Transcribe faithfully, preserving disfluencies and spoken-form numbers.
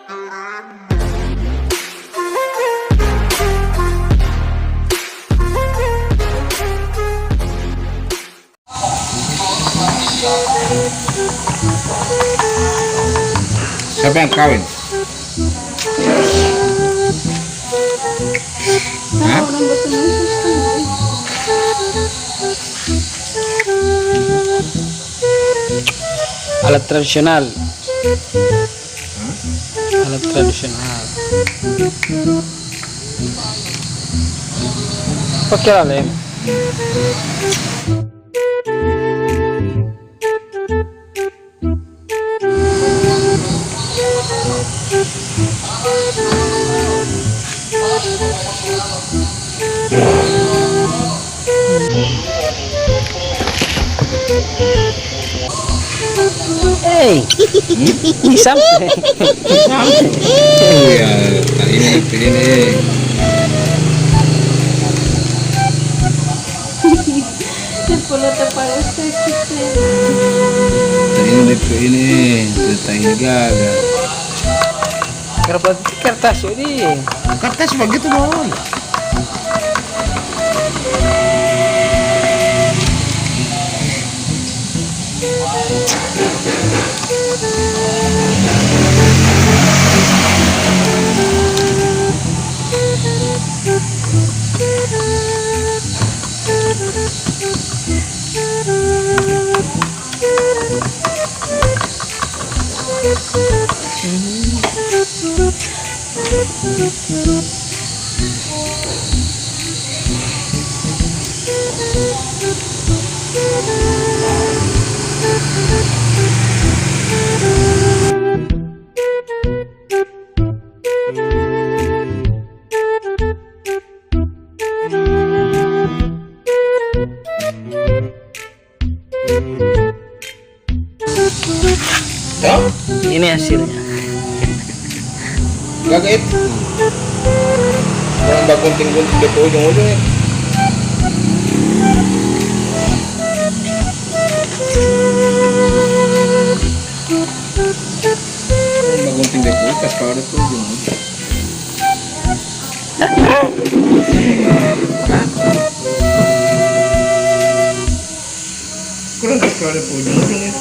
Siapa yang kawin? Hah? Alat tradisional. Alat tradisional. Oke lah, Lem. Hei, ini sampai. Iya, tadi ini pilih nih. Sepuluh tepal usai kita. Tadi ini D P ini, cerita ini gagal. Kertas, kertas ini. Kertas begitu, Bang. Toh? Ini hasilnya. Gaga itu. Orang bagunting-gunting dari ujung-ujung ya. Orang bagunting dari kulkas kalau ada tuh ujung-ujung. Kurang kalau ada ujung-ujung ya.